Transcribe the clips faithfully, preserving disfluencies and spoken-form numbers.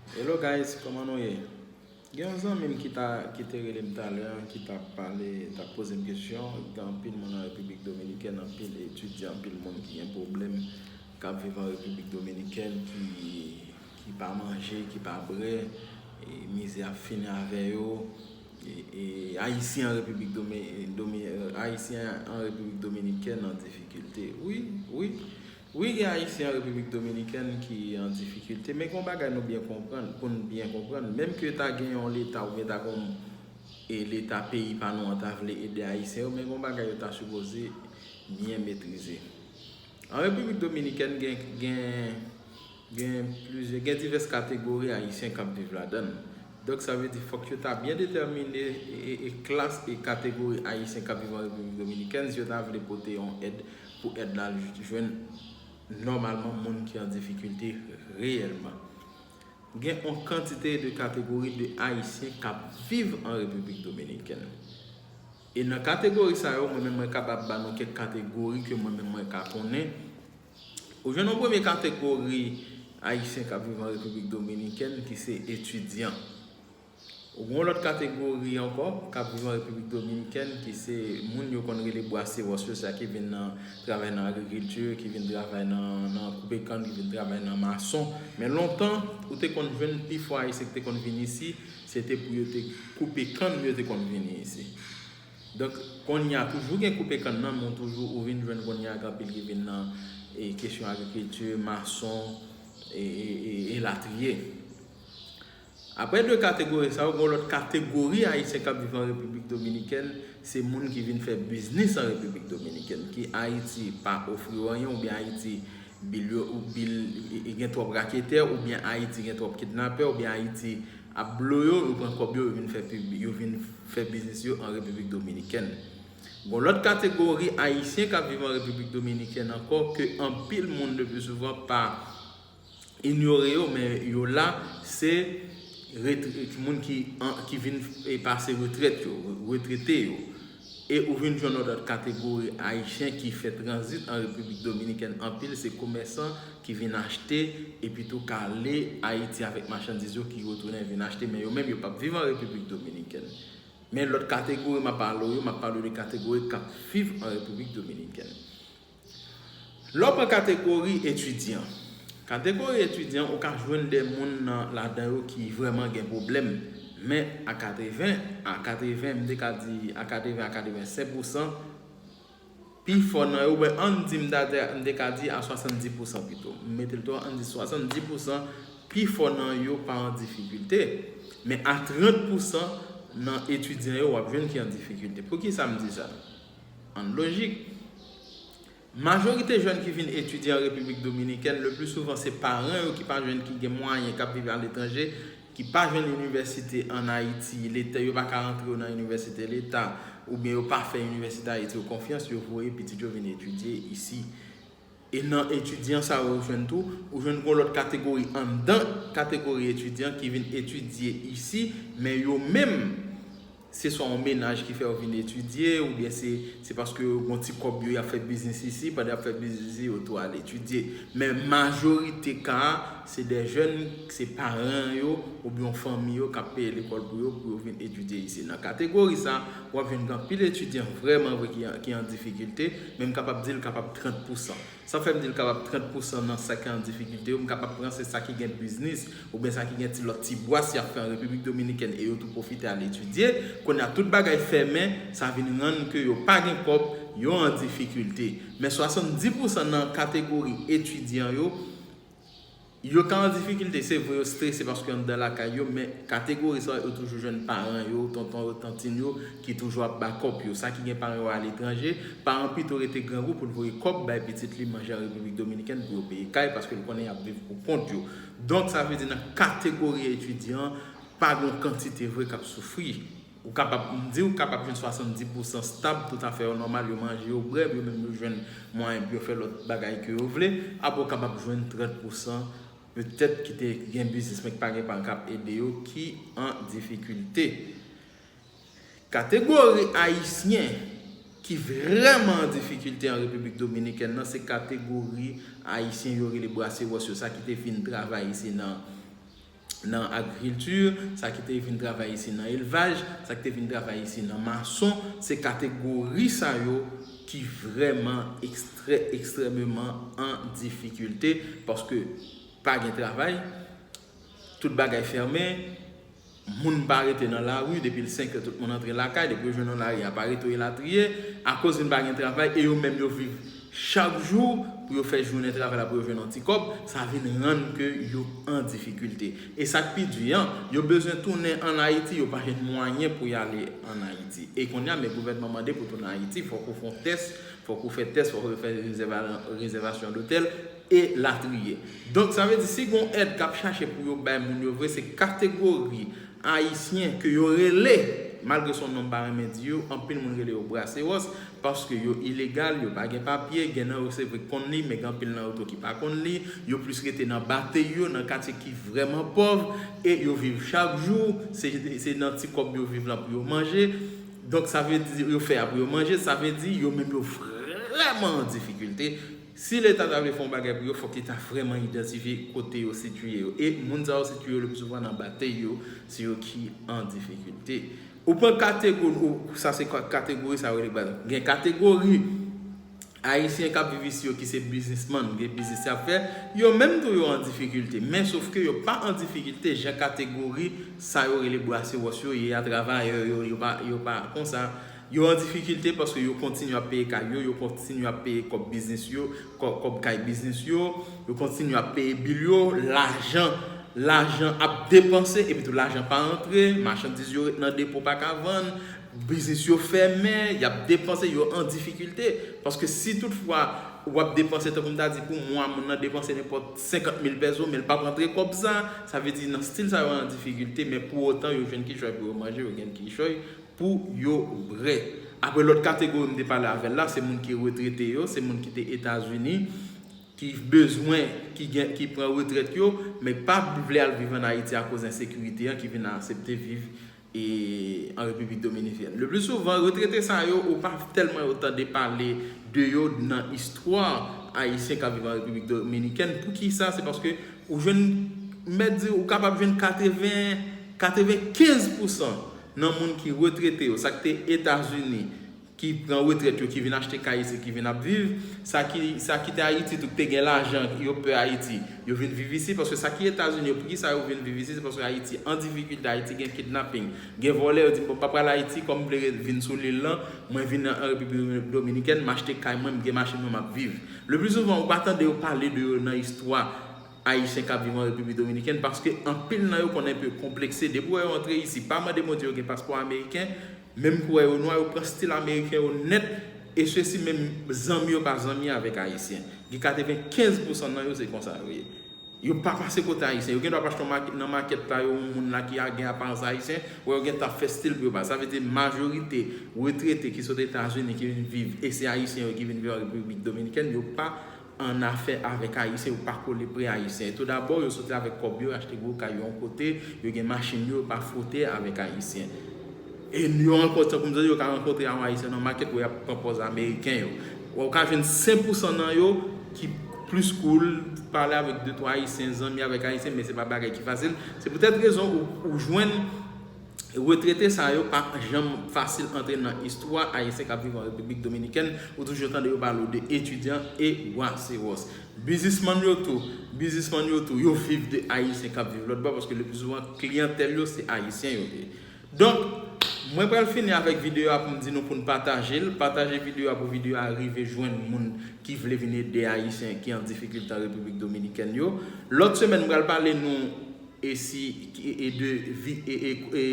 Hello guys, kòman nou ye? Gen yon zanmi m ki ta ki te rele m talè, ki t ap pale, t ap poze m kesyon. Gen anpil moun an Repiblik Dominikèn, anpil etidyan, anpil moun ki gen pwoblèm, k ap viv an Repiblik Dominikèn, ki ki pa manje, ki pa bwè, e mizè ap fini avè yo. E, e Ayisyen an Repiblik Domi, Domi, Ayisyen an Repiblik Dominikèn an difikilte. Wi, wi. Wi, gen Ayisyen an Repiblik Dominikèn ki an difikilte, men gen yon bagay nou byen konprann, pou n byen konprann. Menm ke ta gen yon leta oubyen ta gen yon, e leta peyi pa nou an ta vle ede Ayisyen yo, men gen yon bagay yo ta sipoze byen metrize. An Repiblik Dominikèn, gen, gen, gen plizyè, gen divès kategori Ayisyen k ap viv ladan l. Donk, sa vle di fòk yo ta byen detèmine e, e, e klas e kategori Ayisyen k ap viv an Repiblik Dominikèn, si yo ta vle pote yon èd, pou èd la jwenn nòmalman moun ki an difikilte reyèlman. Gen yon kantite de kategori de Ayisyen k ap viv an Repiblik Dominikèn. E nan kategori sa yo, mwen menm mwen kapab ba nou kèk kategori ke mwen menm mwen ka konnen. Ou jwenn yon premye kategori Ayisyen k ap viv an Repiblik Dominikèn ki se etidyan. Ou gen yon lòt kategori ankò k ap viv an Repiblik Dominikèn, ki se moun yo konn rele bwasewòs yo, sa ki vin nan travay nan agrikilti, ki vin travay nan, nan koupe kann, ki vin travay nan mason. Men lontan, ou te konn jwenn pifò Ayisyen ki te konn vin isi, se te pou yo te koupe kann yo te konn vini isi. Donk, kounye a toujou gen koupe kann nan, men toujou ou vin jwenn kounye a gen anpil ki vin nan e, kesyon agrikilti, mason, e, e, e, elatriye. Apre de kategori sa yo, gen yon lòt kategori Ayisyen k ap viv an Repiblik Dominikèn, se moun ki vin fè biznis an Repiblik Dominikèn, ki Ayiti pa ofri yo anyen, oubyen Ayiti bil yo, ou bil, e, e, gen twòp raketè, oubyen Ayiti gen twòp kidnapè, oubyen Ayiti ap blo yo, yo pran kòb yo, yo vin fè pib, yo vin fè biznis yo an Repiblik Dominikèn. Gen yon lòt kategori Ayisyen k ap viv an Repiblik Dominikèn ankò, ke anpil moun le pli souvan pa inyore yo, men yo la, se retre, moun ki, an, ki vin, e, pase retrèt yo, retrete yo. E ou vin jwenn yon lòt kategori Ayisyen ki fè tranzit an Repiblik Dominikèn anpil, se komèsan ki vin achte epi tou k ale Ayiti avèk machandiz yo ki retounen vin achte, men yo menm yo p ap viv an Repiblik Dominikèn. Men lòt kategori m ap pale w yo, m ap pale w de kategori k ap viv an Repiblik Dominikèn. Lè w pran kategori etidyan. Kategori etidyan, ou ka jwenn de moun nan, ladan yo ki vrèman gen pwoblèm. Men a katreven, a katreven, m te ka di a katreven a katrevensenk pousan, pifò nan yo, oubyen ann di m ta, m te ka di a swasanndis pousan pito. M mete l twò, ann di swasanndis pousan, pifò nan yo pa an difikilte. Men a trant pousan nan etidyan yo, w ap jwenn ki an difikilte. Poukisa m di sa? Ann lojik. Majorite jèn ki vin etidye an Repiblik Dominikèn, le pli souvan se paran yo ki pa jwenn, ki gen mwayen, k ap viv aletranje, ki pa jwenn inivèsite ann Ayiti, leta, yo pa ka rantre yo nan inivèsite leta, oubyen yo pa fè inivèsite Ayiti yo konfyans, yo voye pitit yo vin etidye isi. E nan etidyan sa yo, ou jwenn tou, ou jwenn gon lòt kategori anndan kategori etidyan ki vin etidye isi, men yo menm, se swa yon mennaj ki fè yo vin etidye, oubyen se, se paske yo gon ti kòb yo, y ap fè biznis isi, pandan y ap fè biznis isi, yo tou al etidye. Men majorite ka a, se de jèn, se paran yo, oubyen yon fanmi yo k ap peye lekòl pou yo, pou yo vin etidye isi. Nan kategori sa, w ap jwenn gen anpil etidyan vrèman vre ki, ki an difikilte, men m kapab di l kapab trant pousan. Sa fè m di l kapab trant pousan nan sa ki an difikilte yo, m kapab pran se sa ki gen biznis, oubyen sa ki gen ti lòt ti bwas y ap fè an Repiblik Dominikèn e yo tou pwofite al etidye. Kounye a tout bagay fèmen, sa vin rann ke yo pa gen kòb, yo an difikilte. Men swasanndis pousan nan kategori etidyan yo, yo ka an difikilte, se vre yo strese paske yo anndan lakay yo, men kategori sa yo toujou jwenn paran yo, tonton yo, tantin yo, ki toujou ap ba kòb yo. Sa ki gen paran yo aletranje, paran pito rete grangou pou l voye kòb bay pitit li manje an Repiblik Dominikèn pou yo peye kay, paske l konnen y ap viv pou kont yo. Donk, sa vle di nan kategori etidyan, pa gon kantite vre k ap soufri. Ou kapab, m di w kapab jwenn swasanndis pousan stab, tout afè yo nòmal, yo manje, yo bwè, yo menm yo jwenn mwayen pou yo fè lòt bagay ke yo vle. Apre w kapab jwenn trant pousan petèt ki te gen biznis, men ki pa gen paran k ap ede yo, ki an difikilte. Kategori ayisyen ki vrèman an difikilte an Repiblik Dominikèn nan, se kategori ayisyen yo rele brasewòs yo, sa ki te vin travay isi nan nan agrikilti, sa ki te vin travay isi nan elvaj, sa ki te vin travay isi nan mason, se kategori sa yo ki vrèman ekstrè, ekstrèmeman an difikilte, paske pa gen travay, tout bagay fèmen, moun pa rete nan lari, depi l senk è, tout moun antre lakay, depi yo jwenn yon lari, y ap arete yo elatriye, akoz vin pa gen travay, e yo menm yo viv chak jou pou yo fè jounen travay la pou yo jwenn yon ti kòb, sa vin rann ke yo an difikilte. E sa k pi di an, yo bezwen tounen ann Ayiti, yo pa jwenn mwayen pou y ale ann Ayiti. E kounye a, men gouvènman mande pou tounen Ayiti, fòk ou fè yon tès, fòk ou fè tès, fòk ou fè rezèva-, rezèvasyon dotèl, e latriye. Donk, sa vle di, si gon èd k ap chache pou yo bay moun yo vre, se kategori ayisyen ke yo rele, malgre se yon non m pa renmen di yo, anpil moun rele yo brasewòs, paske yo ilegal, yo pa gen papye, gen nan yo se vre k konn li, men gen anpil nan yo tou ki pa konn li, yo plis rete nan batey yo, nan katye ki vrèman pòv, e yo viv chak jou, se, se nan ti kòb yo viv lan pou yo manje. Donk, sa vle di, yo fè a pou yo manje, sa vle di, yo menm yo vrèman an difikilte. Si Leta ta vle fè yon bagay pou yo, fòk Leta vrèman idantifye kote yo sitiye yo. E moun sa yo sitiye yo le pli souvan nan batey yo, se yo ki an difikilte. Ou pran kategori, ou, sa se ka-, kategori sa yo rele brasewòs. Gen kategori ayisyen k ap viv isi yo ki se biznismann, gen biznis y ap fè, yo menm tou yo an difikilte. Men sof ke yo pa an difikilte jan kategori sa yo rele brasewòs yo ye a, travayè yo, yo pa, yo pa konsa. Yo an difikilte paske yo kontinye ap peye kay yo, yo kontinye ap peye kòb biznis yo, kò-, kòb kay biznis yo, yo kontinye ap peye bil yo, lajan, lajan ap depanse, epi tou lajan pa antre, machandiz yo ret nan depo pa ka vann, biznis yo fèmen, y ap depanse, yo an difikilte. Paske si toutfwa w ap depanse, tankou m ta di pou mwa, moun nan depanse nenpòt senkant mil pèso, men l p ap antre kòb sa, sa vle di nan stil sa yo an difikilte, men pou otan yo jwenn kichòy pou yo manje, yo gen kichòy pou yo bwè. Apre lòt kategori m te pale avè l la, se moun ki retrete yo, se moun ki te Etazini, ki bezwen, ki gen, ki pran retrèt yo, men pa vle al viv ann Ayiti akoz ensekirite an, ki vin aksepte viv e, an Repiblik Dominikèn. Le pli souvan, retrete sa yo, ou pa tèlman yo tande pale de yo nan istwa ayisyen k ap viv an Repiblik Dominikèn. Poukisa? Se paske ou jwenn, m mèt di, ou kapab jwenn katreven, katrevenkenz pousan nan moun ki retrete yo, sa k te Etazini, ki pran retrèt yo, ki vin achte kay isi, ki vin ap viv, sa ki, sa ki te Ayiti tou, ki te gen lajan, yo pè Ayiti, yo vin viv isi, paske sa ki Etazini yo, poukisa yo vin viv isi, se paske Ayiti an difikilte, Ayiti gen kidnaping, gen vòlè, yo di, "Bon, m pa pral Ayiti, kòm m vle ret-, vin sou lil lan, mwen vin an, an Repiblik Dominikèn, m achte kay mwen, m gen machin mwen, m ap viv." Le pli souvan, ou pa tande yo pale de yo nan istwa ayisyen k ap viv an Repiblik Dominikèn, paske anpil nan yo konn enpe konplekse. Depi w wè yo antre isi, pa mande Bondye yo gen paspò ameriken, menm kou w wè yo nwa, yo pran stil ameriken yo nèt, e sesi menm zanmi yo pa zanmi avèk ayisyen. Gen katrevenkenz pousan nan yo se konsa yo ye. Yo pa pase kote ayisyen. Yo gendwa ap achte yon mak-, nan makèt la, yo yon moun la ki a gen aparans ayisyen, wè yo gentan ap fè stil pou yo pase. Sa vle di majorite retrete ki sot Etazini, ki vin viv, e se ayisyen yo ki vin viv an Repiblik Dominikèn, yo pa an afè avèk ayisyen, yo pa kole pre ayisyen. Toudabò, yo soti avèk kòb yo, achte gwo kay yo yon kote, yo gen machin yo, yo pa fwote avèk ayisyen. E yo rankontre, tankou m di, yo ka rankontre a yon ayisyen nan makèt, wè y ap pran pòz ameriken yo. Wè, ou ka jwenn senk pousan nan yo ki plis cool, pale avèk de twa ayisyen, zanmi avèk ayisyen, men se pa bagay ki fasil. Se poutèt rezon ou, ou jwenn retrete sa yo pa janm fasil antre nan istwa ayisyen k ap viv an Repiblik Dominikèn. Ou toujou tande yo pale w de etidyan e brasewòs. Biznismann yo tou, biznismann yo tou, yo viv de ayisyen k ap viv lòtbò, paske le pli souvan kliyantèl yo se ayisyen yo ye. Donk, mwen pral fini avèk videyo a pou m di nou pou n pataje l. Pataje videyo a pou videyo a rive jwenn moun ki vle vin ede ayisyen ki an difikilte an Repiblik Dominikèn yo. Lòt semèn, m pral pale nou e si, e, e de vi-, e, e, e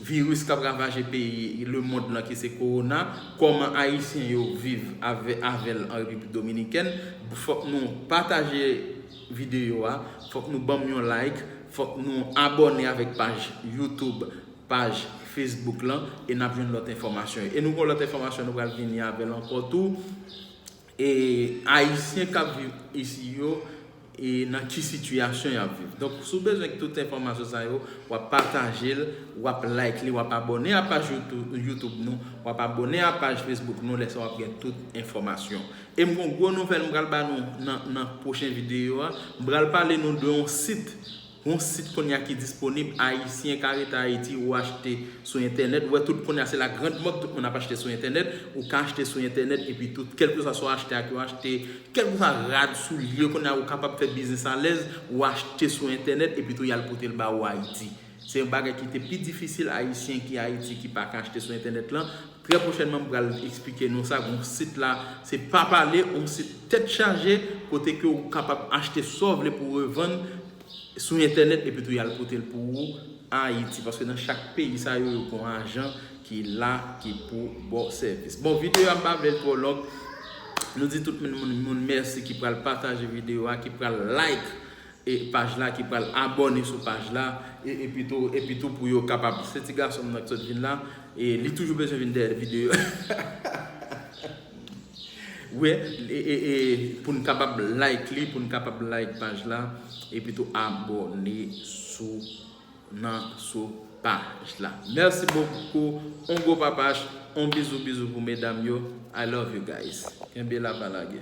viris k ap ravaje peyi, lemonn lan ki se kowona, kòman ayisyen yo viv avè, avè l an Repiblik Dominikèn. Fòk nou pataje videyo a, fòk nou ban m yon like, fòk nou abòne avèk paj YouTube, paj Facebook lan, e n ap jwenn lòt enfòmasyon yo. E nou gon lòt enfòmasyon nou pral vini avè l ankò tou. E ayisyen k ap viv isi yo, e nan ki sitiyasyon y ap viv. Donk, si w bezwen tout enfòmasyon sa yo, w ap pataje l, w ap like li, w ap abòne a paj YouTube, YouTube nou, w ap abòne a paj Facebook nou, lè sa w ap gen tout enfòmasyon. E m gon gwo nouvèl m pral ba nou nan, nan pwochen videyo a. M pral pale nou de yon sit Gon sit kounye a ki disponib, Ayisyen ka rete Ayiti, ou achte sou entènèt. Ou wè tout kounye a se la grande mode, tout moun ap achte sou entènèt. Ou ka achte sou entènèt, epi tout, kèlkeswa sa w achte ak yo achte, kèlkeswa rad, soulye, kounye a ou kapab fè biznis alèz, ou achte sou entènèt, epi tou y al pote l ba ou Ayiti. Se yon bagay ki te pi difisil, Ayisyen ki Ayiti ki pa ka achte sou entènèt lan. Trè pwochènman, m pral eksplike nou sa. Gon sit la, se pa pale, yon sit tèt chaje, kote ke ou kapab achte sa w vle pou revann sou entènèt, epi tou y al pote l pou ou Ayiti. Paske nan chak peyi sa yo, yo gon ajan ki la, ki pou ba w sèvis. Bon, videyo a, m pa vle l twò long. Nou di tout moun, moun, moun mèsi ki pral pataje videyo a, ki pral like e paj la, ki pral abòne sou paj la, e, epi tou, epi tou pou yo kapab. Se ti gason m nan ki sot vin la, e li toujou bezwen vin dèyè videyo. Wi, e, e, e, pou n kapab like li, pou n kapab like paj la, epi tou abòne sou, nan, sou paj la. Mèsi bokou, on gwo papach, on bizou bizou pou medam yo. I love you guys. Kenbe la, pa lage.